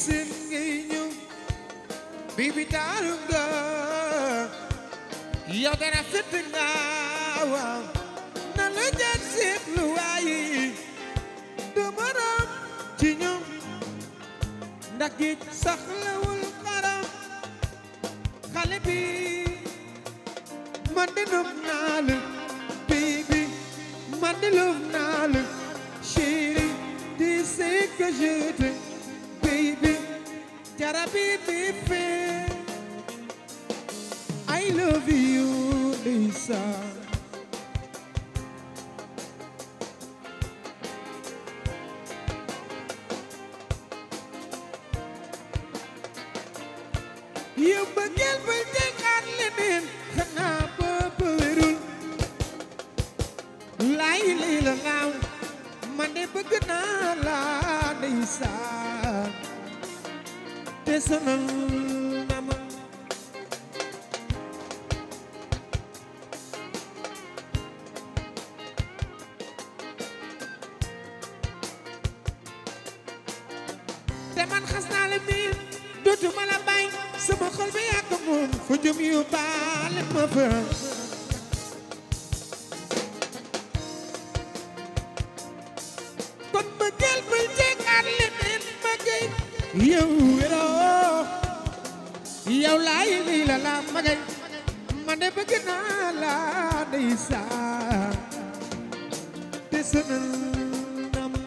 seen ngay ñëw baby taaru nga yow dara fit nga waaw na la jël seetlu waaye du maram ci ñoom ndax géej saxlawul xaram xale bi man de nopp naa la baby man de love naa la chérie tu sais que je t'aime baby jara baby fait I love you Lisa yow bëggeel ba jëkkaat leneen xanaa boobu wérul laay lii la laaw man de bëgg naa la ndeysaan te sonal na ma te man xas naa la miin dootuma la bay sama xol bi yàgg moom fu jëm yu baale ma fa kon bëggeel ba jëkkaat leneen ma gay yow wéroo yow laay lii la la ma gay man de bëgg naa la ndeysaan te sonal na ma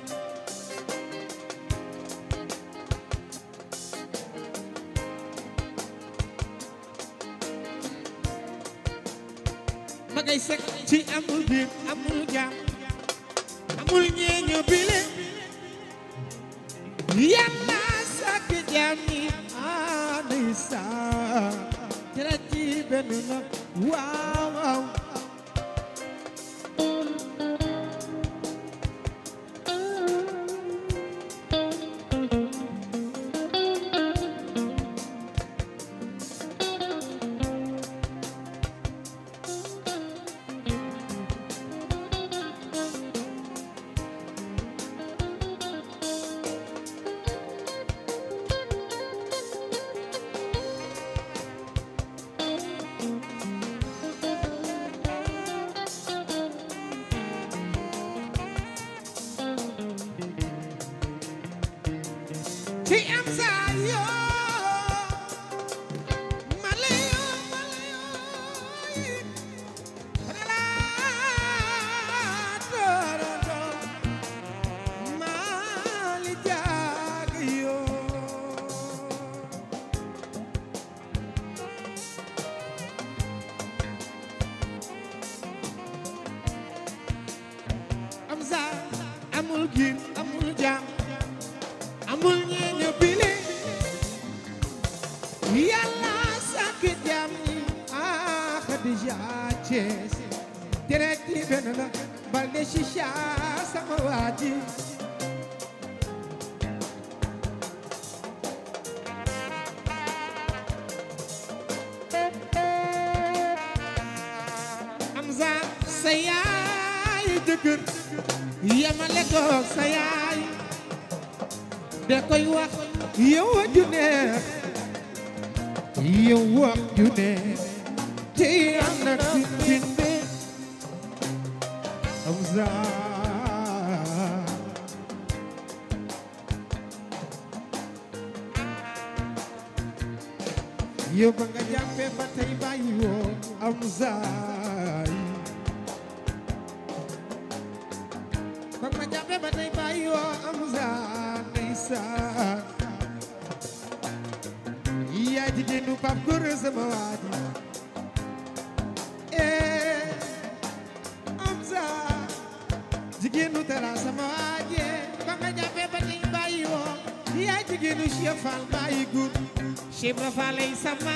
ma gay sekk ci amul biir amul jaam amul ñeeño bile yàlla sàkk jaam ñi ndeysaan dara ci benn la waaw waaw ci am saa yoo malayo malayo mali jaag yoo am saa amul gin amul jaam amul ñeeño bile yàlla sàkk jaam ñi Khadija Thiès direct yi benn la balde chicha sama waaji am za sa yaay jëkkër yamale ko sa yaay de koy wax yow ju neex yow wax ju neex te am na tin be am za yow ba nga jàppee ba tey bàyyi woo am za ba nga jàppee ba tey bàyyi woo am za yaa jigéenu Pape Gora sama waaji Amza jigéenu Tara sama waaji ba nga jàppee ba tey bàyyi woo yaa jigéenu Cheikh Fall bàyyi gur Cheikh Ibra Fall lay sama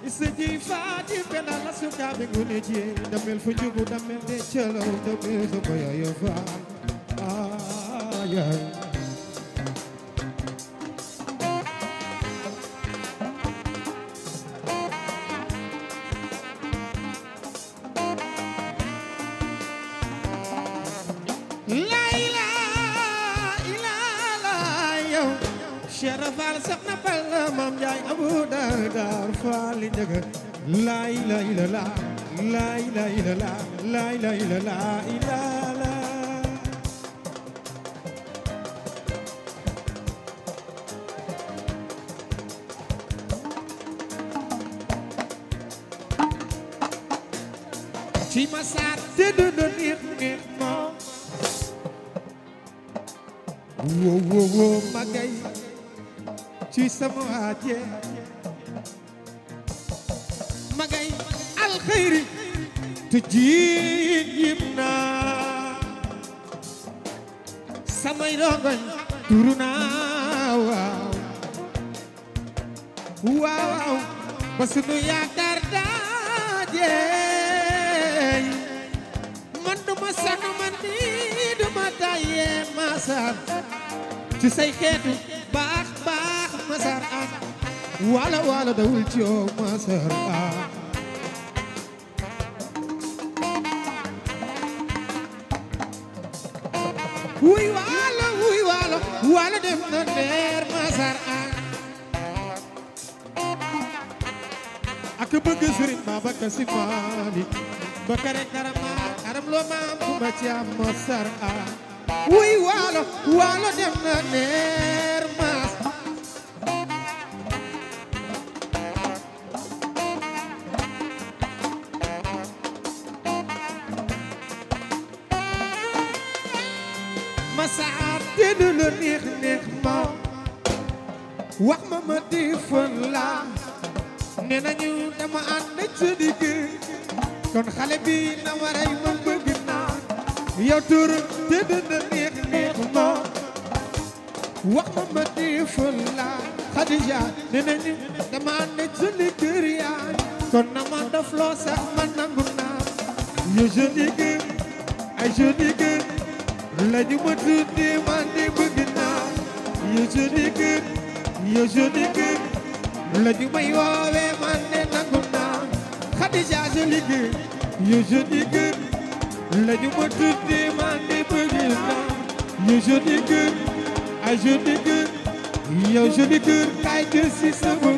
isa ji faati penda la suka be ngune ji damel fu njubu damel de chelo damel so boyo yo fa ay Faal soxna Balla Maam Njaay abu daar faal li njëga laa ilaaha illallaah laa ilaaha illallaah laa ilaaha illallaah ci Massar te du neex moom wo magay ci sama waaje magay alxayri te jiin yim naa samay rongoñ turu naa waaw ba sunu yaakaar daaje man duma sonn man nii duma tàyyee Massar ci say xeetu baax Massar wala dawul ci yow Massar wuy wala dem na leer Massar ak bëgg Sëriñ Babacar Si Maalik Bakare Karama aram loo maam Kumba Caam Massar wuy walo dem na leer Massar te du lu neex ma wax ma defal la ne nañu dama ànd ak sa digg kon xale bi na waray ma bëgg naa yow tur te du lu neex ma wax ma defal la Khadija ne nañu dama ànd ak sa digg yaay kon na ma def loo sax ma nangu naa yow joli gën ay joli gën la ñu ma tuddee man de bëgg naa yow joli gën la ñu may woowee man de nangu naa Khadija joli gën yow joli gën la ñu ma tuddee man de bëgg naa yow joli gën ay joli gën yow joli gën kay jël si sama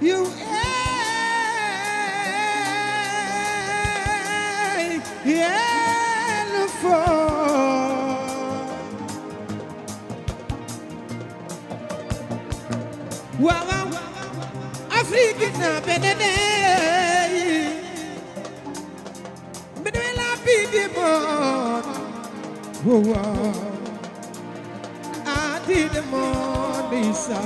you waaw Afrique na benene mbedwe la bidi mon waaw ati de mon isa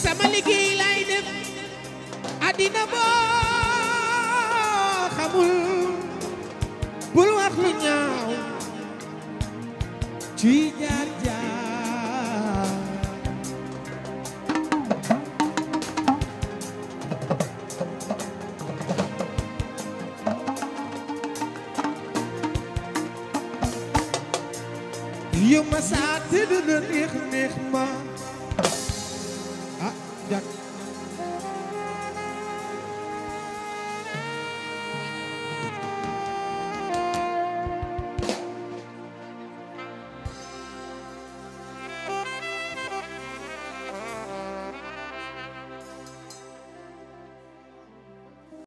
sama liggéey lay def adina bul wax lu ñaaw ci jaar yow Massar te du neex ma